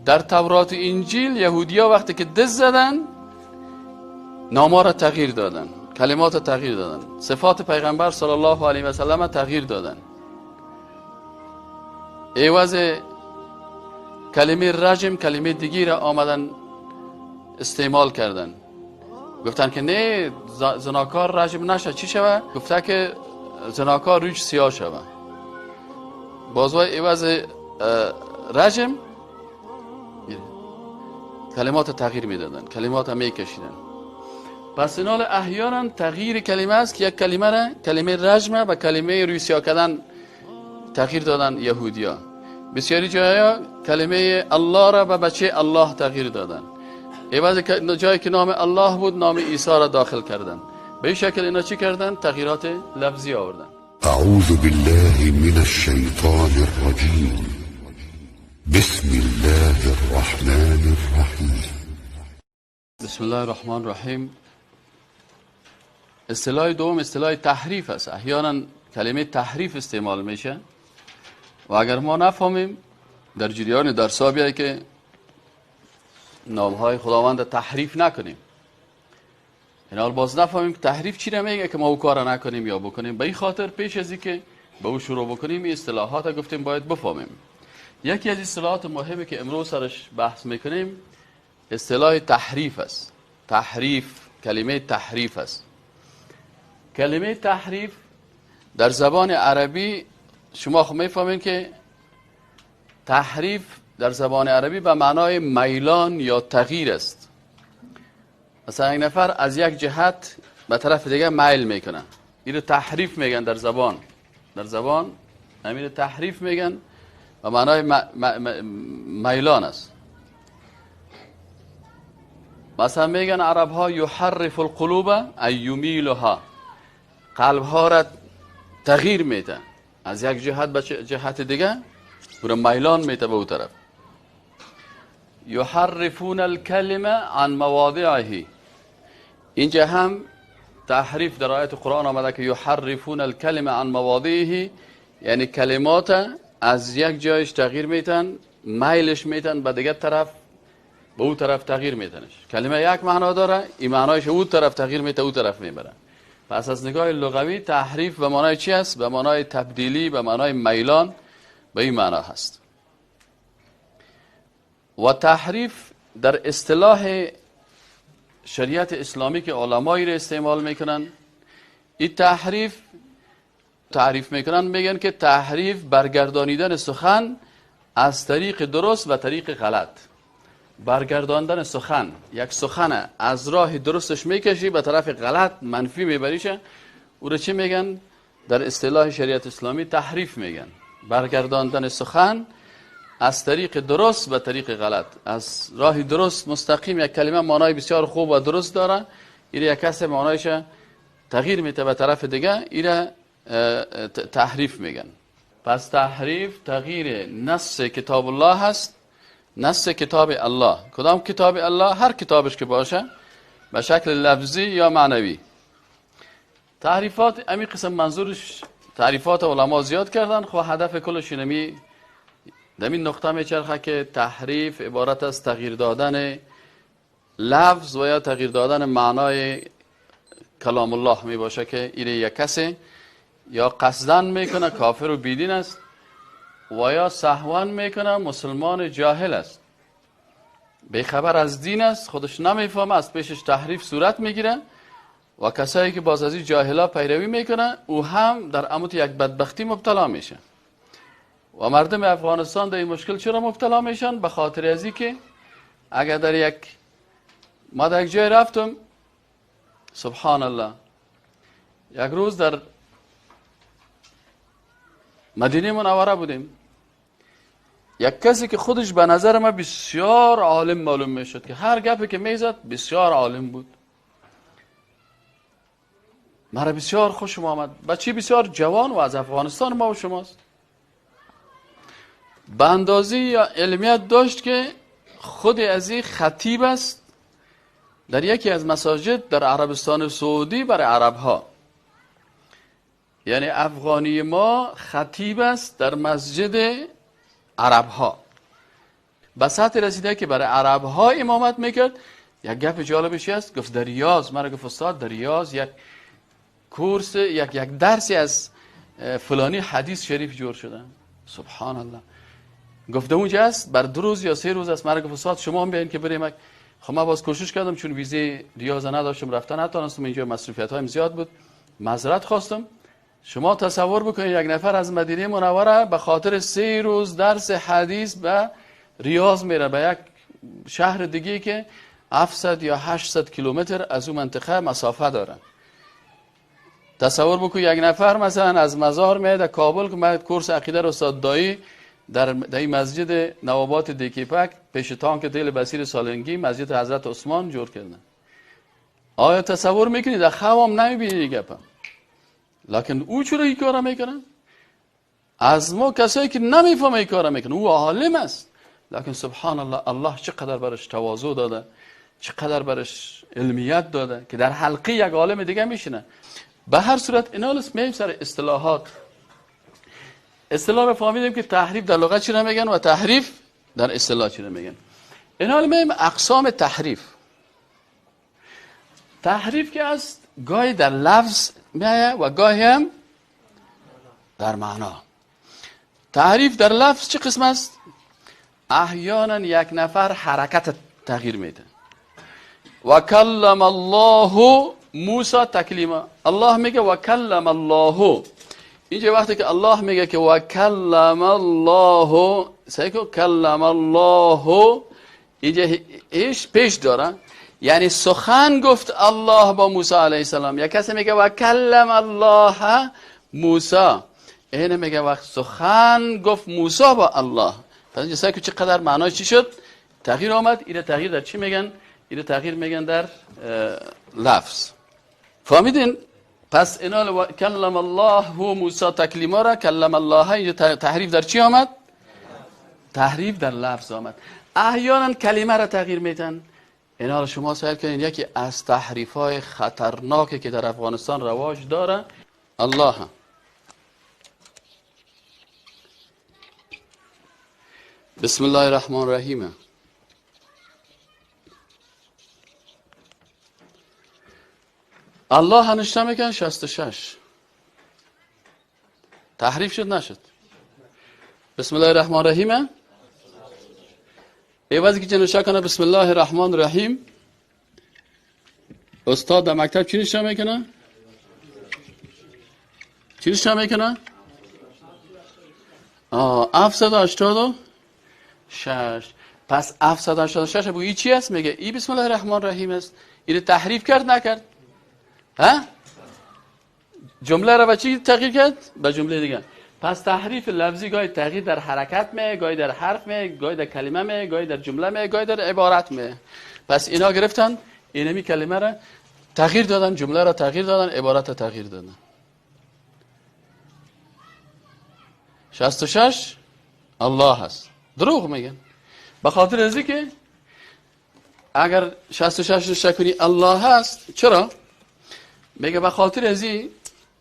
در تورات و انجیل یهودیا وقتی که دز زدن، نام‌ها را تغییر دادن، کلمات را تغییر دادن، صفات پیغمبر صلی الله علیه و سلم تغییر دادن. عوض کلمه رجم کلمه دیگه را آمدن استعمال کردن. گفتن که نه، زناکار رجم نشه، چی شوه؟ گفته که زناکار رویش سیاه شوه. بازوی عوض رجم کلمات تغییر میدادن، کلمات میکشیدن. پس اینال احیانا تغییر کلمه است که یک کلمه را، کلمه رجمه و کلمه روی سیاه کردن تغییر دادن یهودیا. بسیاری جایا کلمه الله را به بچه الله تغییر دادن. عوض جایی که نام الله بود نام عیسی را داخل کردن. به این شکل اینا چی کردن؟ تغییرات لفظی آوردن. اعوذ بالله من الشیطان الرجیم. بسم الله الرحمن الرحیم. بسم الله الرحمن الرحیم. اصطلاح دوم اصطلاح تحریف است. احیانا کلمه تحریف استعمال میشه و اگر ما نفهمیم در جریان درس ها بیای که نامهای خداوند تحریف نکنیم. اینا باز نفهمیم که تحریف چی را میگه که ما او کار نکنیم یا بکنیم. به این خاطر پیش از اینکه به او شروع بکنیم این اصطلاحات گفتیم باید بفهمیم. یکی از اصطلاحات مهمی که امروز سرش بحث میکنیم اصطلاح تحریف است. تحریف، کلمه تحریف است. کلمه تحریف در زبان عربی شما خب میفهمین که تحریف در زبان عربی به معنای میلان یا تغییر است. مثلا یک نفر از یک جهت به طرف دیگه میل میکنه، اینو تحریف میگن در زبان. در زبان همین تحریف میگن به معنای میلان است. مثلا میگن عرب ها یحرف القلوب ای یمیلها، قلب ها را تغییر میده از یک جهت به جهت دیگه، او میلان میده به او طرف. یحرفون الکلمه عن مواضعه. اینجا هم تحریف در آیت قرآن آمده که یحرفون الکلمه عن مواضعه، یعنی کلمات از یک جایش تغییر میتن، میلش میتن به دیگه طرف، به او طرف تغییر میتنش. کلمه یک معنا داره، این معنایش او طرف تغییر میته، او طرف میبره. پس از نگاه لغوی تحریف به معنای چی است؟ به معنای تبدیلی، به معنای میلان، به این معنا هست. و تحریف در اصطلاح شریعت اسلامی که علمایی را استعمال میکنن، این تحریف تعریف میکنن، میگن که تحریف برگردانیدن سخن از طریق درست و طریق غلط. برگرداندن سخن، یک سخن از راه درستش میکشی به طرف غلط منفی میبریشه، او را چی میگن؟ در اصطلاح شریعت اسلامی تحریف میگن. برگرداندن سخن از طریق درست به طریق غلط، از راه درست مستقیم. یک کلمه معنای بسیار خوب و درست داره، این یک کس معنایش تغییر میده به طرف دیگه، این تحریف میگن. پس تحریف تغییر نص کتاب الله هست، نص کتاب الله. کدام کتاب الله؟ هر کتابش که باشه، به شکل لفظی یا معنوی. تحریفات امی قسم منظورش تعریفات علما زیاد کردن. خب هدف کلش اینمی در این نقطه میچرخه که تحریف عبارت از تغییر دادن لفظ و یا تغییر دادن معنای کلام الله می باشه که اینه یک کسی یا قصدن میکنه کافر و بیدین است، و یا سهوا میکنه مسلمان جاهل است، بیخبر از دین است، خودش نمیفهمه، از پیشش تحریف صورت میگیره و کسایی که باز از این جاهلا پیروی میکنه او هم در عمود یک بدبختی مبتلا میشه. و مردم افغانستان در این مشکل چرا مبتلا میشن؟ به خاطر از اینکه اگر در یک ما در یک جای رفتم، سبحان الله، یک روز در مدینه منوره بودیم، یک کسی که خودش به نظر من بسیار عالم معلوم میشد که هر گپی که میزد بسیار عالم بود، مرا بسیار خوشم آمد. بچه بسیار جوان و از افغانستان ما و شماست، به اندازه یا علمیت داشت که خود از این خطیب است در یکی از مساجد در عربستان سعودی برای عرب ها. یعنی افغانی ما خطیب است در مسجد عرب ها. به سطح رسیده که برای عرب ها امامت میکرد. یک گپ جالبش است، گفت در ریاض، مرا گفت استاد در ریاض یک کورس، یک درسی از فلانی حدیث شریف جور شده. سبحان الله. گفت اونجا است بر 2 روز یا 3 روز است. مرا گفت استاد شما هم بیاین که بریم. خب من باز کوشش کردم، چون ویزه ریاض نداشتم رفتن نتونستم، اینجا مصروفیت هایم زیاد بود، معذرت خواستم. شما تصور بکنید یک نفر از مدینه منوره به خاطر 3 روز درس حدیث به ریاض میره، به یک شهر دیگه که 700 یا 800 کیلومتر از اون منطقه مسافه داره. تصور بکن یک نفر مثلا از مزار میاد کابل که من کورس عقیده رو استاد دایی در این مسجد نوابات دیکیپک پیش تانک دل بصیر سالنگی مسجد حضرت عثمان جور کردن. آیا تصور میکنید؟ در خوام نمیبینید گپم. لکن او چرا این کارا میکنه؟ از ما کسایی که نمیفهمه این کارا میکنه، او عالم است. لکن سبحان الله، الله چقدر برش تواضع داده، چقدر برش علمیت داده که در حلقه یک عالم دیگه میشینه. به هر صورت اینا میم سر اصطلاحات. اصطلاح رو فهمیدیم که تحریف در لغت چی میگن و تحریف در اصطلاح چی میگن. اینا میم اقسام تحریف. تحریف که است گاهی در لفظ میایه و گاهی هم در معنا. تحریف در لفظ چه قسم است؟ احیانا یک نفر حرکت تغییر میده. و کلم الله موسی تکلیما. الله میگه و کلم الله. اینجا وقتی که الله میگه که و کلم الله، سعی کن کلم الله، اینجا ایش پیش داره، یعنی سخن گفت الله با موسی علیه السلام. یک کسی میگه و کلم الله موسی، اینه میگه وقت سخن گفت موسی با الله. پس اینجا سعی کن چقدر معنای چی شد؟ تغییر آمد. اینه تغییر در چی میگن؟ اینه تغییر میگن در لفظ. فهمیدین؟ پس اینا کلم الله موسی تکلیما را کلم الله، اینجا تحریف در چی آمد؟ تحریف در لفظ آمد. احیانا کلمه را تغییر میدن. اینا را شما سوال کنین، یکی از تحریف های خطرناکی که در افغانستان رواج داره الله. بسم الله الرحمن الرحیم. الله نشته میکن 66. تحریف شد نشد؟ بسم الله الرحمن الرحیم عوضی که نوشته کنه بسم الله الرحمن الرحیم، استاد در مکتب چی نوشته میکنه؟ چی نوشته میکنه؟ 786. پس 786 بگو این چی است؟ میگه ای بسم الله الرحمن الرحیم است. این تحریف کرد نکرد؟ ها؟ جمله را به چی تغییر کرد؟ به جمله دیگه. پس تحریف لفظی گاهی تغییر در حرکت می، گاهی در حرف می، گاهی در کلمه می، گاهی در جمله می، گاهی در عبارت می. پس اینا گرفتن اینمی کلمه را تغییر دادن، جمله را تغییر دادن، عبارت را تغییر دادن. 66 الله هست. دروغ میگن. به خاطر از اینکه اگر 66 نشته کنی الله هست، چرا؟ میگه به خاطر از این،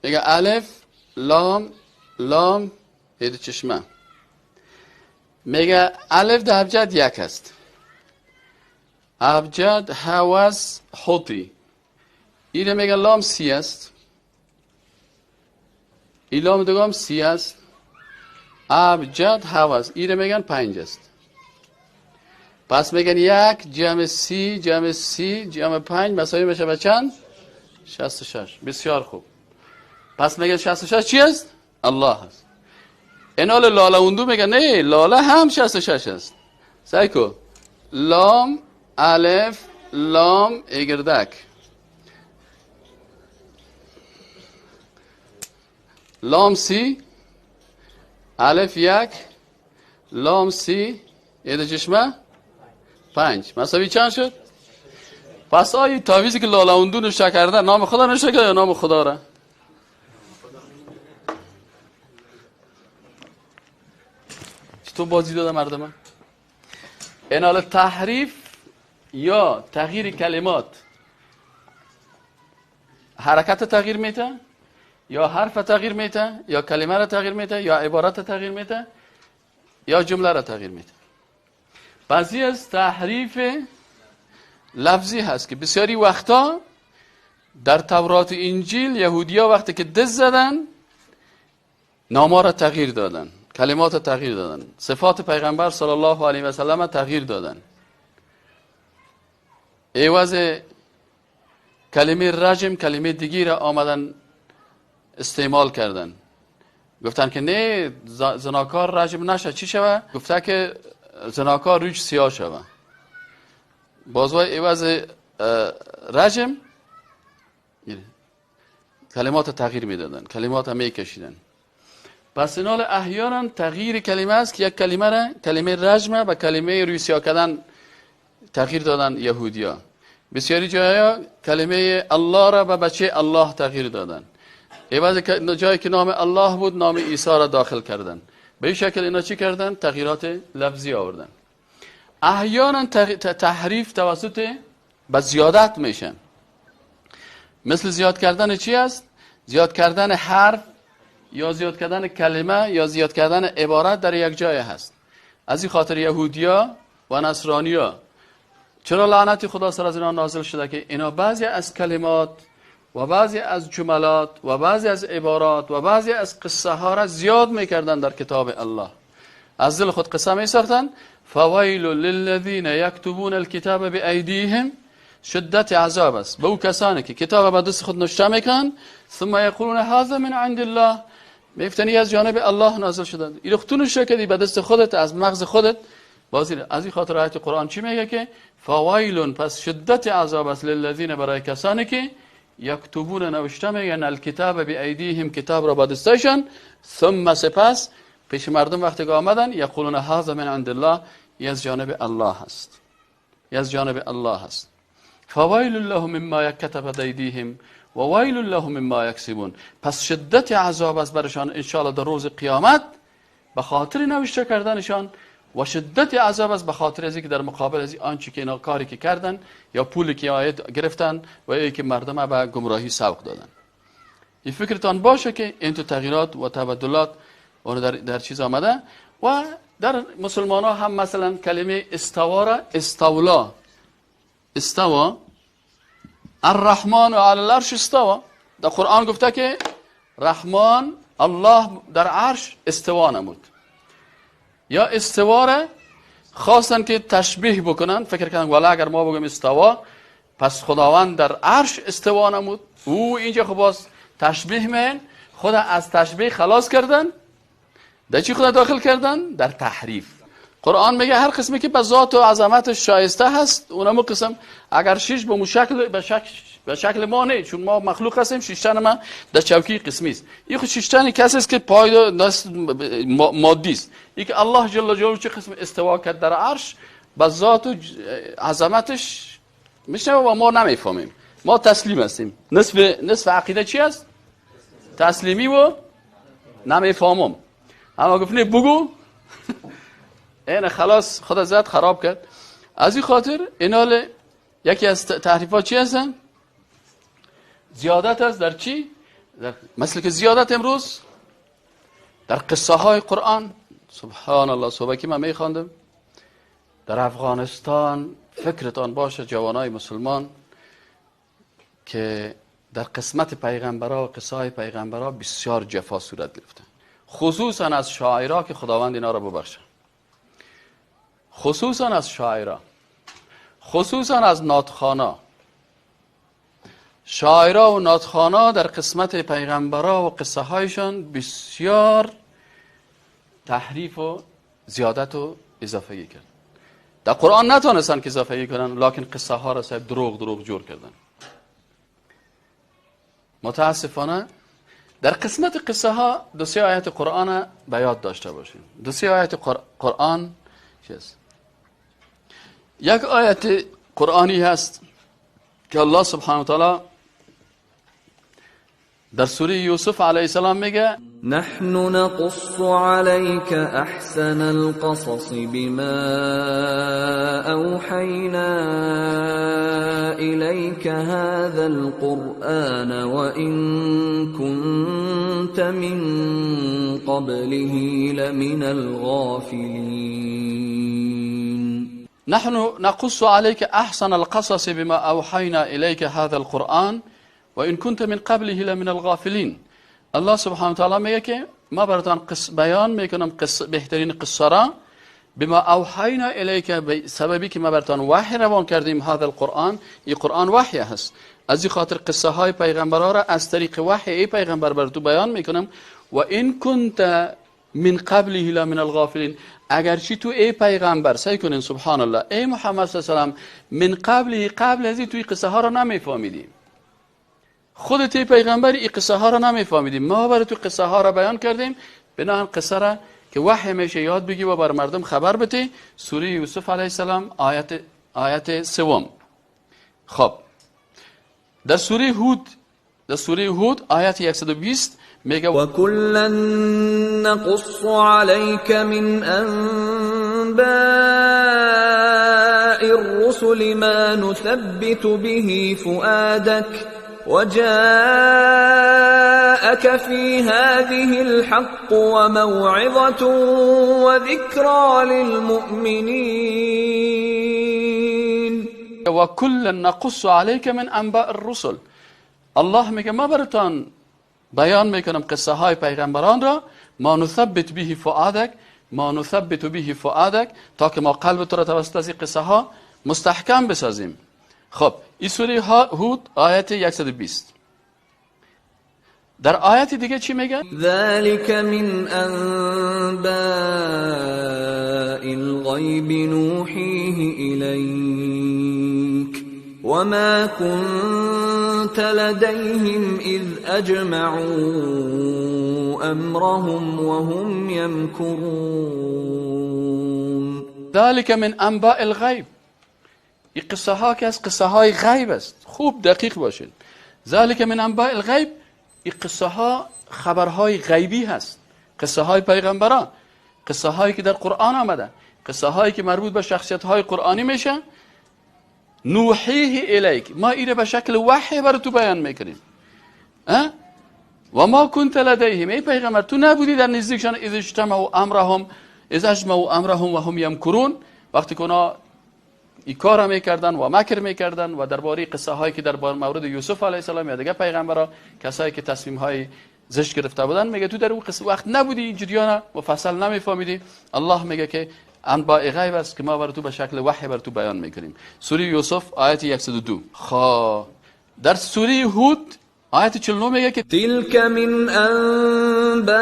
میگه الف لام لام هید چشمه، میگه الف در ابجد یک است، ابجد هوس حوتی، اینه میگه لام سی است، این لام دیگه هم سی است، ابجد هوس، اینه میگن 5 است. پس میگن 1 جمع 30 جمع 30 جمع 5 مساوی میشه به چند؟ 66. بسیار خوب. پس میگه 66 چی است؟ الله است. اینال لاله اندو میگه نه، لاله هم 66 است. سعی کو لام الف لام ایگردک، لام سی الف 1 لام سی ایده چشمه 5 مساوی چند شد؟ پس آیه تعویذی که لاله اندو نوشته کرده نام خدا نوشته کرده یا نام خدا را؟ چطور بازی داده مردم؟ اینال تحریف یا تغییر کلمات حرکت تغییر میده، یا حرف تغییر میده، یا کلمه را تغییر میده، یا عبارت تغییر میده، یا جمله را تغییر میده. بعضی از تحریف لفظی هست که بسیاری وقتا در تورات و انجیل یهودیا وقتی که دست زدن نام‌ها را تغییر دادن، کلمات را تغییر دادن، صفات پیغمبر صلی الله علیه و سلم تغییر دادن. عوض کلمه رجم کلمه دیگی را آمدن استعمال کردن. گفتن که نه، زناکار رجم نشه، چی شوه؟ گفته که زناکار روش سیاه شوه. بازوی عوض رجم کلمات تغییر میدادن، کلمات میکشیدن. پس اینال احیانا تغییر کلمه است که یک کلمه را، کلمه رجمه به کلمه روی سیاه کردن تغییر دادن یهودیا. بسیاری جایا کلمه الله را به بچه الله تغییر دادن. عوض جایی که نام الله بود نام عیسی را داخل کردن. به این شکل اینا چی کردن؟ تغییرات لفظی آوردن. احیانا تحریف توسط به زیادت میشه. مثل زیاد کردن چی است؟ زیاد کردن حرف یا زیاد کردن کلمه یا زیاد کردن عبارت در یک جای هست. از این خاطر یهودیا و نصرانیا چرا لعنت خدا سر از اینا نازل شده که اینا بعضی از کلمات و بعضی از جملات و بعضی از عبارات و بعضی از قصه ها را زیاد میکردن در کتاب الله. از دل خود قصه میساختن. فویل للذین یکتبون الکتاب بایدیهم، شدت عذاب است به او کسانی که کتاب به دست خود نوشته میکنن. ثم یقولون هذا من عند الله، میگفتن از جانب الله نازل شده. اینو تو نوشته کردی به دست خودت، از مغز خودت. بازی از این خاطر آیت قرآن چی میگه که فویل، پس شدت عذاب است للذین، برای کسانی که یکتبون نوشته میگن الکتاب بایدیهم، کتاب را با دستشان. ثم سپس پیش مردم وقتی که آمدن یقولون هذا من عند الله، از جانب الله است، از جانب الله است. فویل لهم مما کتبت ایدیهم و ویل لهم مما یکسبون. پس شدت عذاب است برشان ان شاء الله در روز قیامت به خاطر نوشته کردنشان، و شدت عذاب است به خاطر از اینکه در مقابل از آنچه که اینا کاری که کردن یا پولی که آید گرفتن و یا که مردم به گمراهی سوق دادن. این فکرتان باشه که این تو تغییرات و تبدلات اون در چیز آمده. و در مسلمان ها هم مثلا کلمه استوا را استولا، استوا، الرحمن علی العرش استوا. در قرآن گفته که رحمان الله در عرش استوا نمود. یا استوا را خواستن که تشبیه بکنن، فکر کردن والا اگر ما بگیم استوا پس خداوند در عرش استوا نمود. او اینجا خب باز تشبیه من خدا از تشبیه خلاص کردن. در چی خدا داخل کردن؟ در تحریف. قرآن میگه هر قسمی که به ذات و عظمت شایسته هست اونم قسم، اگر شش به مشکل به شکل ما نه، چون ما مخلوق هستیم، شیشتن ما در چوکی قسمی است. این خود شیشتن کسی است که پای دست مادی است. این که الله جل جلاله چه قسم استوا کرد در عرش به ذات و عظمتش میشه و ما نمیفهمیم، ما تسلیم هستیم. نصف عقیده چی است؟ تسلیمی و نمیفهمم. اما گفت نه بگو، این خلاص خدا زد خراب کرد. از این خاطر اینال یکی از تحریفات چی هستن؟ زیادت است در چی؟ مثل که زیادت امروز در قصه های قرآن. سبحان الله، صبح که من میخواندم در افغانستان، فکرتان باشه جوانای مسلمان که در قسمت پیغمبرا و قصه های پیغمبرا بسیار جفا صورت گرفته، خصوصا از شاعرها که خداوند اینا را ببخشه، خصوصا از شاعرها، خصوصا از ناتخانا. شاعرها و ناتخانا در قسمت پیغمبرا و قصه هایشان بسیار تحریف و زیادت و اضافگی کرد. در قرآن نتانستن که اضافگی کنن، لکن قصه ها را صاحب دروغ جور کردن. متاسفانه در قسمت قصه ها دو سه آیت قرآن به یاد داشته باشیم. دو سه آیت قرآن چیست؟ یک آیت قرآنی هست که الله سبحانه و تعالی در سوره یوسف علیه السلام میگه نحن نقص عليك احسن القصص بما اوحينا اليك هذا القرآن وان كنت من قبله لمن الغافلين. نحن نقص عليك احسن القصص بما اوحينا اليك هذا القرآن وان كنت من قبله لمن الغافلین. الله سبحانه و تعالی میگه که ما براتان بیان میکنم بهترین قصه را، بما اوحینا الیک، به سببی که ما براتان وحی روان کردیم، هذا القرآن، این قرآن وحی هست، از این خاطر قصه های پیغمبرها را از طریق وحی ای پیغمبر بر تو بیان میکنم. و این كنت من قبله لمن الغافلین، اگرچه تو ای پیغمبر، سعی کنین سبحان الله، ای محمد صلی الله علیه و سلم، من قبله، قبل از این توی قصه ها را نمیفهمیدیم، خودت ای پیغمبر این قصه ها را نمیفهمیدیم، ما برای تو قصه ها را بیان کردیم، بناهن قصه را که وحی میشه یاد بگی و بر مردم خبر بده. سوره یوسف علیه السلام آیت سوم. خب در سوره هود، در سوره هود آیت 120 میگه و کلا نقص علیک من انباء الرسل ما نثبت به فؤادک وجاءك في هذه الحق وموعظة وذكرى للمؤمنين. وكلا نقص عليك من انباء الرسل. الله میگه ما براتان بیان میکنم قصه های پیغمبران را، ما نثبت به فؤادک، ما نثبت به فؤادک، تا که ما قلب تو را توسط از این قصه ها مستحکم بسازیم. خب این سوره هود آیت 120. در آیت دیگه چی میگه؟ ذلك من انباء الغیب نوحیه الیک وما كنت لديهم اذ اجمعوا امرهم وهم يمكرون. ذلك من انباء الغیب، این قصه ها که از قصه های غیب است، خوب دقیق باشید. ذلك من انباء الغیب، این قصه ها خبرهای غیبی هست، قصه های پیغمبران، قصه هایی که در قرآن آمده، قصه هایی که مربوط به شخصیت های قرآنی میشه. نوحیه الیک، ما ایره به شکل وحی بر تو بیان میکنیم. و ما كنت لدیهم، ای پیغمبر تو نبودی در نزدیکشان، اذ اجتمعوا امرهم، اذ اجمعوا امرهم و هم یمکرون، وقتی که اونا این کار میکردن و مکر میکردن و درباره قصه هایی که در مورد یوسف علیه السلام یا دیگه پیغمبرا، کسایی که تصمیم های زشت گرفته بودن، میگه تو در اون قصه وقت نبودی، این جریان مفصل نمیفهمیدی. الله میگه که انباء غیب است که ما بر تو به شکل وحی بر تو بیان میکنیم. سوره یوسف آیت 102. خب در سوره هود آیت 49 میگه که تلك من انباء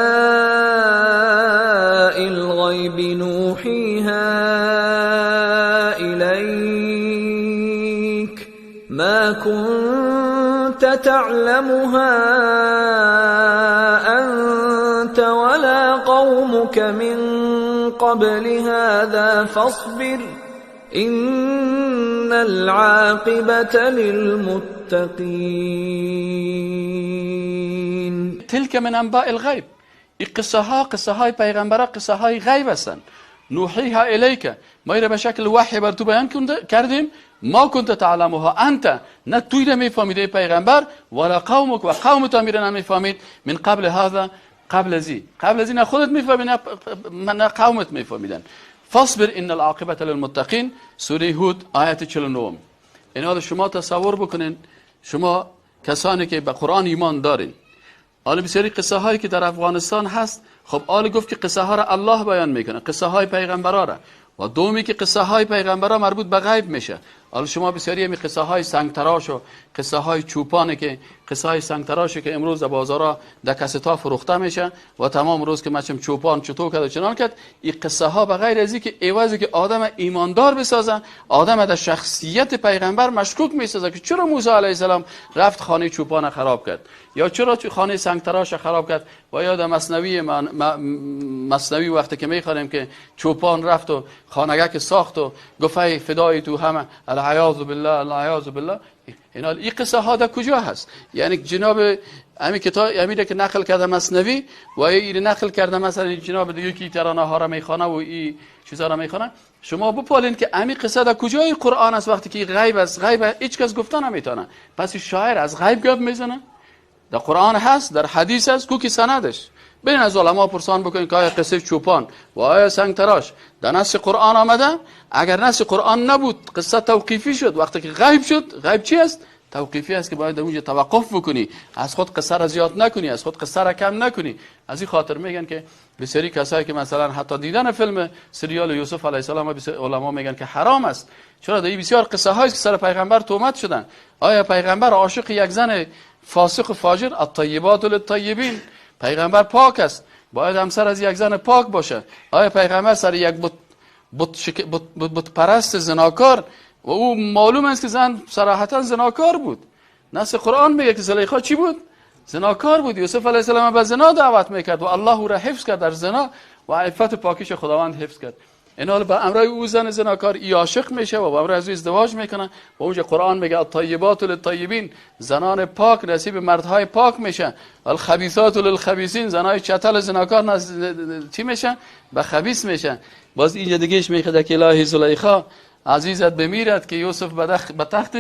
الغیب نوحیها الیک ما كنت تعلمها انت ولا قومك من قبل هذا فاصبر ان العاقبة للمتقین. تلك من انباء الغیب، این قصه ها قصه های پیغمبران، قصه های غیب هستند. نوحیها الیک، ما ایره به شکل وحی بر تو بیان کردیم. ما كنت تعلمها انت، نه توی را میفهمیدی پیغمبر، ولا قومک، و قومت هم میره نمیفهمید. من قبل هذا، قبل ازی، قبل از این خودت میفهمی نه قومت میفهمیدن. فاصبر ان العاقبة للمتقین. سوره هود آیت 49. اینا شما تصور بکنین، شما کسانی که به قرآن ایمان دارین، حالا بسیاری قصه هایی که در افغانستان هست، خب آل گفت که قصه ها را الله بیان میکنه، قصه های پیغمبرا را، و دومی که قصه های پیغمبرا مربوط به غیب میشه. حالا شما بسیاری همی قصه های سنگتراش و قصه های چوپانه که قصه های سنگتراش که امروز در بازارا در کستا فروخته میشه و تمام روز که مچم چوپان چطور کرد و چنان کرد، این قصه ها به غیر از اینکه عوضی که آدم ایماندار بسازن، آدم در شخصیت پیغمبر مشکوک میسازه که چرا موسی علیه السلام رفت خانه چوپان خراب کرد، یا چرا خانه سنگتراش خراب کرد. و یا در مثنوی وقتی که میخوانیم که چوپان رفت و خانگه که ساخت و گفت فدای تو همه، العیاذ بالله العیاذ بالله. اینا این قصه ها در کجا هست؟ یعنی جناب همین کتاب همین که نقل کرده مثنوی و این نقل کرده مثلا جناب دیگه که ترانه ها را میخوانه و این چیزا را میخوانه، شما بپالین که همین قصه در کجای قرآن است وقتی که غیب است؟ غیب هیچ کس گفته نمیتونه. پس شاعر از غیب گپ میزنه؟ در قرآن هست، در حدیث هست، کو که سندش؟ برین از علما پرسان بکنین که آیا قصه چوپان و آیا سنگ تراش در نص قرآن آمده؟ اگر نص قرآن نبود قصه توقیفی شد. وقتی که غیب شد، غیب چی است؟ توقیفی است که باید در اونجا توقف بکنی، از خود قصه را زیاد نکنی، از خود قصه را کم نکنی. از این خاطر میگن که بسیاری کسایی که مثلا حتی دیدن فیلم سریال یوسف علیه السلام علما میگن که حرام است. چرا؟ در بسیار قصه هایی که سر پیغمبر تهمت شدن. آیا پیغمبر عاشق یک زن فاسق و فاجر؟ الطیبات للطیبین. پیغمبر پاک است، باید همسر از یک زن پاک باشه. آیا پیغمبر سر یک بت پرست زناکار، و او معلوم است که زن صراحتا زناکار بود، نص قرآن میگه که زلیخا چی بود؟ زناکار بود. یوسف علیه السلام به زنا دعوت میکرد و الله او را حفظ کرد در زنا و عفت پاکیش خداوند حفظ کرد. اینا به امرای او زن زناکار ای عاشق میشه و به امرای از او ازدواج میکنه و اونجا قرآن میگه الطیبات للطیبین، زنان پاک نصیب مردهای پاک میشه، الخبیثات للخبیثین، زنای چتل زناکار چی میشن؟ به خبیث میشن. باز اینجا دیگهش میخواد که الهی زلیخا عزیزت بمیرد که یوسف به تخت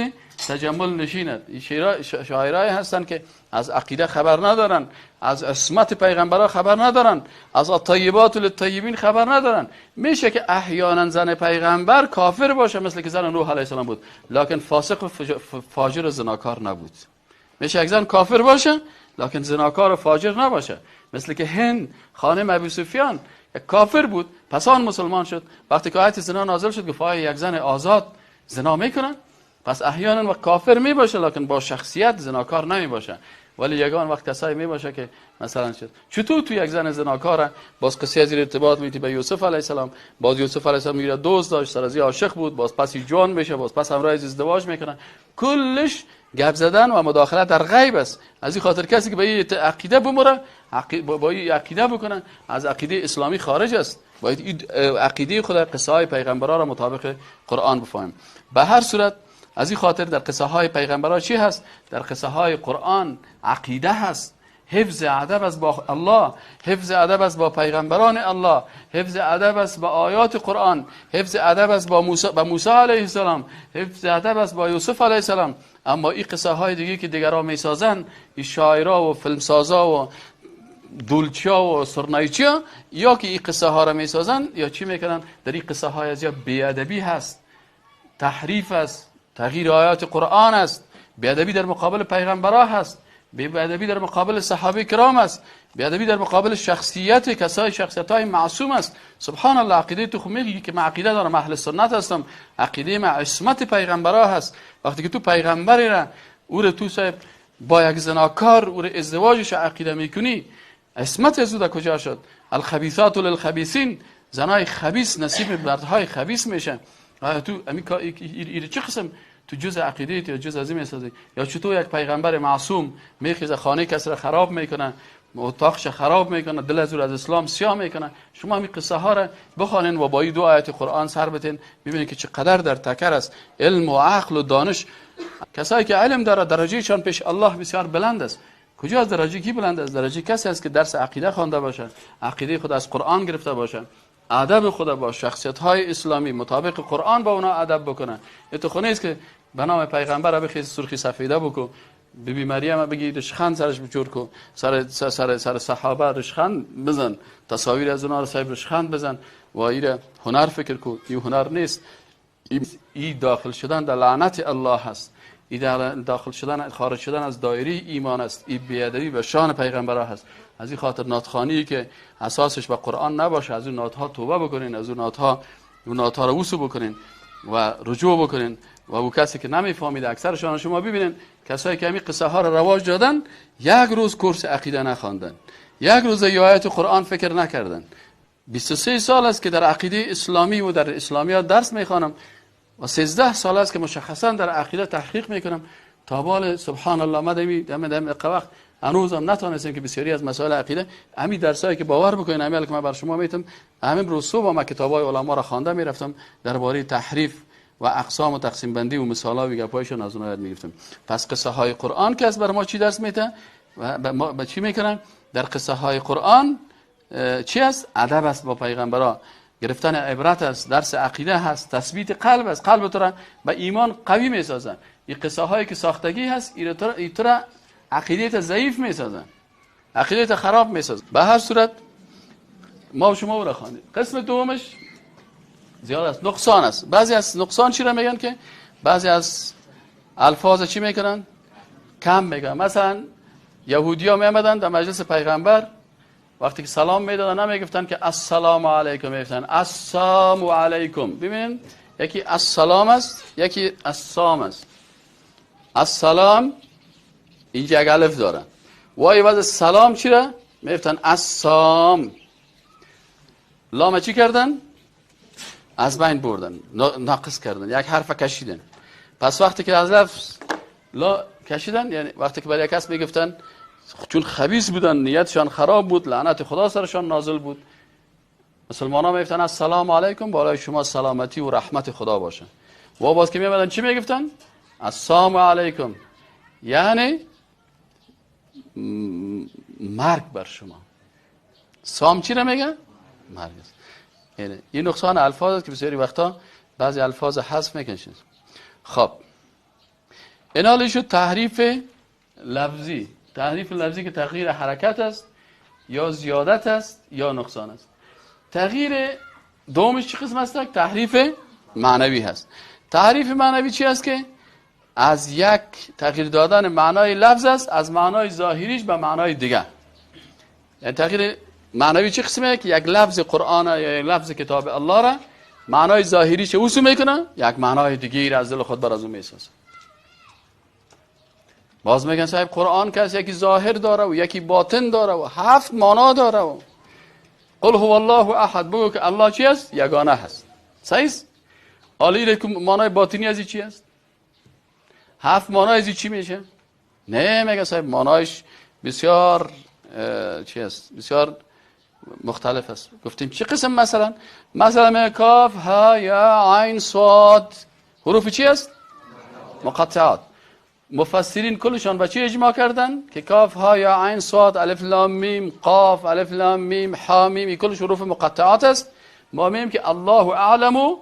تجمل نشیند. این شاعرای هستند که از عقیده خبر ندارن، از عصمت پیغمبرا خبر ندارن، از الطیبات للطیبین خبر ندارن. میشه که احیانا زن پیغمبر کافر باشه مثل که زن نوح علیه السلام بود، لکن فاسق و فاجر و زناکار نبود. میشه یک زن کافر باشه لکن زناکار و فاجر نباشه، مثل که هند خانم ابو سفیان یک کافر بود، پس آن مسلمان شد. وقتی که آیت زنا نازل شد گفت آیا یک زن آزاد زنا میکنه؟ پس احیانا و کافر میباشه لکن با شخصیت زناکار نمیباشه. ولی یگان وقت کسایی میباشه که مثلا شد چطور تو یک زن زناکاره باز قصه از ارتباط میتی به یوسف علیه السلام، باز یوسف علیه السلام میره دوست داشت، سر از عاشق بود، باز پس جوان میشه، باز پس همراه ازدواج میکنه. کلش گپ زدن و مداخله در غیب است. از این خاطر کسی که به این عقیده بمره، با این عقیده بکنه، از عقیده اسلامی خارج است. باید این عقیده خود قصه های پیغمبران را مطابق قرآن بفهمیم. به هر صورت از این خاطر در قصه های پیغمبران چی هست؟ در قصه های قرآن عقیده هست، حفظ ادب است با الله، حفظ ادب است با پیغمبران الله، حفظ ادب است با آیات قرآن، حفظ ادب است با موسی علیه السلام، حفظ ادب است با یوسف علیه السلام. اما این قصه های دیگه که دیگران میسازن، این شاعرا و فیلمسازا و دولچیا و سرنایچیا، یا که این قصه ها را میسازن یا چی میکنن، در این قصه های از یا بی‌ادبی هست، تحریف است، تغییر آیات قرآن است، بی‌ادبی در مقابل پیغمبرا هست، بی‌ادبی در مقابل صحابه کرام است، بی‌ادبی در مقابل شخصیت کسای شخصیت‌های معصوم است. سبحان الله، عقیده تو خو میگی که من عقیده دارم، اهل سنت هستم، عقیده من عصمت پیغمبرا هست. وقتی که تو پیغمبری را او را تو صاحب با یک زناکار او را ازدواجش عقیده میکنی، عصمت از او در کجا شد؟ الخبیثات للخبیثین، زنای خبیث نصیب مردهای خبیث میشن. تو امی چه قسم تو جز عقیده یا جز از این میسازی؟ یا چطور یک پیغمبر معصوم میخیزه خانه کس را خراب میکنه، اتاقش خراب میکنه، دل از او از اسلام سیاه میکنه؟ شما همین قصه ها را بخوانین و با این دو آیت قرآن سر بتین، میبینید که چقدر در تکر است علم و عقل و دانش. کسایی که علم داره درجهشان پیش الله بسیار بلند است. کجا از درجه کی بلند است؟ درجه کسی است که درس عقیده خوانده باشه، عقیده خود از قرآن گرفته باشه، ادب خود با شخصیت های اسلامی مطابق قرآن با اونا ادب بکنه. تو خونه است که به نام پیغمبر بخیز سرخی سفیده بکو، بی بی مریم بگی رشخند سرش بجور کو، سر سر سر صحابه رشخند بزن، تصاویر از اونا رو صاحب رشخند بزن و ایره هنر فکر کو. این هنر نیست، ای داخل شدن در لعنت الله هست، ای داخل شدن خارج شدن از دایره ایمان است، ای بی‌ادبی به شان پیغمبرها هست. از این خاطر ناتخوانی که اساسش به قرآن نباشه، از اون ناتها توبه بکنین، از اون ناتها رو وصول بکنین و رجوع بکنین. و او کسی که نمیفهمید، اکثرشان شما ببینین کسایی که همین قصه ها رو رواج دادن، یک روز کورس عقیده نخواندن، یک روز آیات قرآن فکر نکردن. 23 سال است که در عقیده اسلامی و در اسلامیات درس میخوانم و 13 سال است که مشخصا در عقیده تحقیق میکنم. تا بال سبحان الله ما دم وقت هنوزم نتونستیم که بسیاری از مسائل عقیده، همین درسایی که باور بکنین، همین که من بر شما میتم، همین روز صبح ما کتابای علما را خوانده میرفتم درباره تحریف و اقسام و تقسیم بندی و مثالا و گپایشون از اونها یاد میگرفتم. پس قصه های قرآن که از بر ما چی درس میده و ما چی میکنن؟ در قصه های قرآن چی است؟ ادب است با پیغمبرا، گرفتن عبرت است، درس عقیده هست، تثبیت قلب است، قلب تو را به ایمان قوی میسازن. این قصه هایی که ساختگی هست، این تو را عقیده ضعیف میسازن. عقیده خراب میسازه. به هر صورت ما و شما او را خواندیم. قسم دومش زیاد است، نقصان است. بعضی از نقصان چی را میگن که بعضی از الفاظ چی میکنن؟ کم میگن. مثلا یهودی ها میامدن در مجلس پیغمبر، وقتی که سلام میدادن نمیگفتن که السلام علیکم، میگفتن السلام علیکم. ببینید یکی السلام است، یکی السلام است. السلام اینجا یک الف داره، وای واسه سلام چی را میگفتن؟ السلام. لام چی کردن؟ از بین بردن، ناقص کردن، یک حرف کشیدن. پس وقتی که از لفظ لا کشیدن، یعنی وقتی که برای یک کس میگفتن، چون خبیث بودن، نیتشان خراب بود، لعنت خدا سرشان نازل بود، مسلمان ها میگفتن السلام علیکم، بالای شما سلامتی و رحمت خدا باشه. و باز که میامدن چی میگفتن؟ السلام علیکم، یعنی مرگ بر شما. سام چی را میگه؟ مرگ است. یعنی این نقصان الفاظ است که بسیاری وقتا بعضی الفاظ حذف میکنن. خب اینا شد تحریف لفظی. تحریف لفظی که تغییر حرکت است یا زیادت است یا نقصان است. تغییر دومش چه قسم است؟ تحریف معنوی هست. تحریف معنوی چی است؟ که از یک تغییر دادن معنای لفظ است، از معنای ظاهریش به معنای دیگه. یعنی تغییر معنوی چه قسمه؟ که یک لفظ قرآن یا یک لفظ کتاب الله را معنای ظاهریش اوسو میکنه، یک معنای دیگه را از دل خود بر از اون میسازه. باز میگن صاحب قرآن کس یکی ظاهر داره و یکی باطن داره و 7 معنا داره و قل هو الله احد، بگو که الله چی است؟ یگانه هست. صحیح است؟ حالا که معنای باطنی از چی است؟ 7 معنای از چی میشه؟ نه، میگه صاحب معنایش بسیار چی است؟ بسیار مختلف است. گفتیم چه قسم؟ مثلا کاف ها یا عین صاد، حروف چی است؟ مقطعات. مفسرین کلشان به چی اجماع کردن؟ که کاف ها یا عین صاد الف لام میم قاف الف لام میم حا میم، کلش حروف مقطعات است. ما میگیم که الله اعلم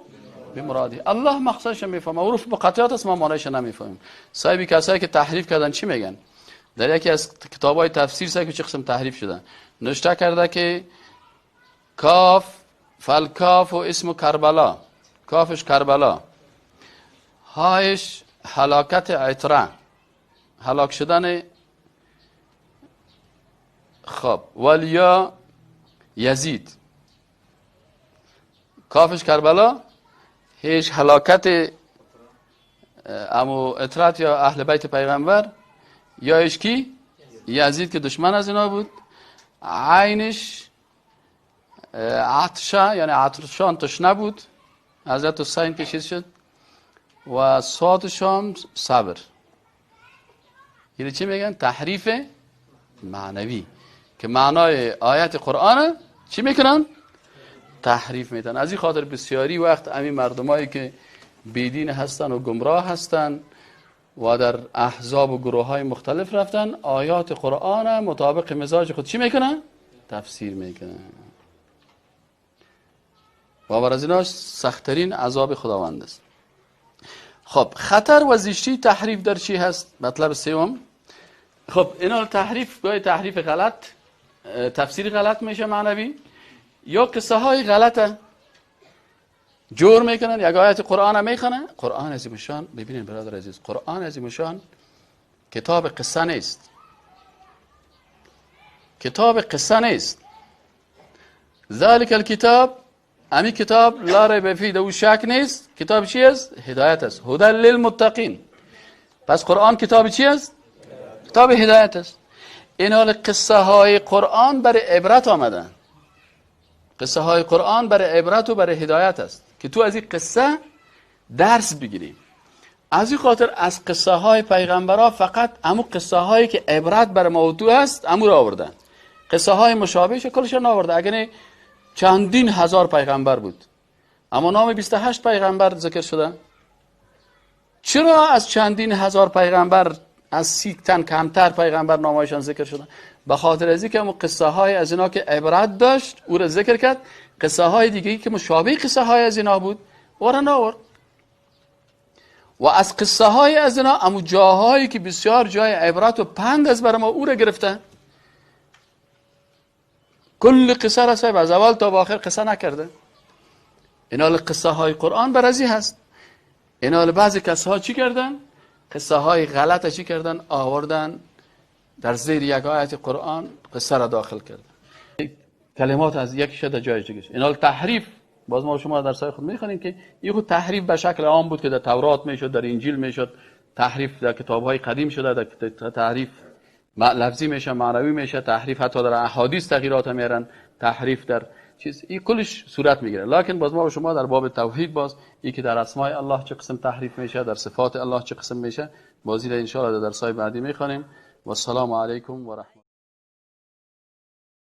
بمراده، الله مقصدش میفهمه. حروف مقطعات است، ما معنیش نمیفهمیم. صاحب کسایی که تحریف کردن چی میگن؟ در یکی از کتاب‌های تفسیر سعی که چه قسم تحریف شده نوشته کرده که کاف فالکاف و اسم کربلا، کافش کربلا، هایش هلاکت عتره، هلاک شدن، خب ولیا یزید، کافش کربلا، هیچ هلاکت امو عترت یا اهل بیت پیغمبر، یا ایش کی؟ یزید که دشمن از اینا بود. عینش عطشه، یعنی عطشان تشنه بود، حضرت حسین که چیز شد، و صادش هم صبر. یعنی چی میگن؟ تحریف معنوی، که معنای آیت قرآن چی میکنن؟ تحریف میتن. از این خاطر بسیاری وقت همین مردمایی که بیدین هستن و گمراه هستن و در احزاب و گروه های مختلف رفتن، آیات قرآن مطابق مزاج خود چی میکنن؟ تفسیر میکنن. باور از اینا سختترین عذاب خداوند است. خب خطر و زشتی تحریف در چی هست؟ مطلب سوم. خب اینا تحریف، گاهی تحریف غلط، تفسیر غلط میشه معنوی، یا قصه های غلطه جور میکنن. یک آیت قرآن میخونه، قرآن عظیم شان، ببینید برادر عزیز، قرآن عظیم شان کتاب قصه نیست، کتاب قصه نیست. ذالک الکتاب، امی کتاب لا ریب فیه، او شک نیست. کتاب چی است؟ هدایت است، هدی للمتقین. پس قرآن کتاب چی است؟ کتاب هدایت است. این حال قصه های قرآن برای عبرت آمدن. قصه های قرآن برای عبرت و برای هدایت است که تو از این قصه درس بگیری. از این خاطر از قصه های پیغمبرها فقط امو قصه هایی که عبرت برای ما و تو است امو را آوردن. قصه های مشابهش کلش نآورده. اگر چندین هزار پیغمبر بود، اما نام 28 پیغمبر ذکر شده. چرا از چندین هزار پیغمبر از 30 تن کمتر پیغمبر نامایشان ذکر شده؟ به خاطر از اینکه قصه های از اینا که عبرت داشت او را ذکر کرد، قصه های دیگه که مشابه قصه های از اینا بود او را نآورد. و از قصه های از اینا امو جاهایی که بسیار جای عبرت و پند از بر ما او را گرفته. کل قصه را صاحب از اول تا به آخر قصه نکرده. اینال قصه های قرآن برازی هست. اینال بعضی کسها چی کردن؟ قصه های غلط چی کردن؟ آوردن در زیر یک آیت قرآن قصه را داخل کردن، کلمات از یک شده جای دیگه. اینال تحریف باز ما شما در سای خود میخوانیم که این خود تحریف به شکل عام بود که در تورات میشد، در انجیل میشد، تحریف در کتاب‌های قدیم شده، در تحریف لفظی میشه، معنوی میشه، تحریف حتی در احادیث تغییرات میارن، تحریف در چیز، این کلش صورت میگیره. لکن باز ما و شما در باب توحید باز این که در اسماء الله چه قسم تحریف میشه، در صفات الله چه قسم میشه، بازی را ان شاء الله در درس‌های بعدی میخوانیم. و السلام علیکم و رحمت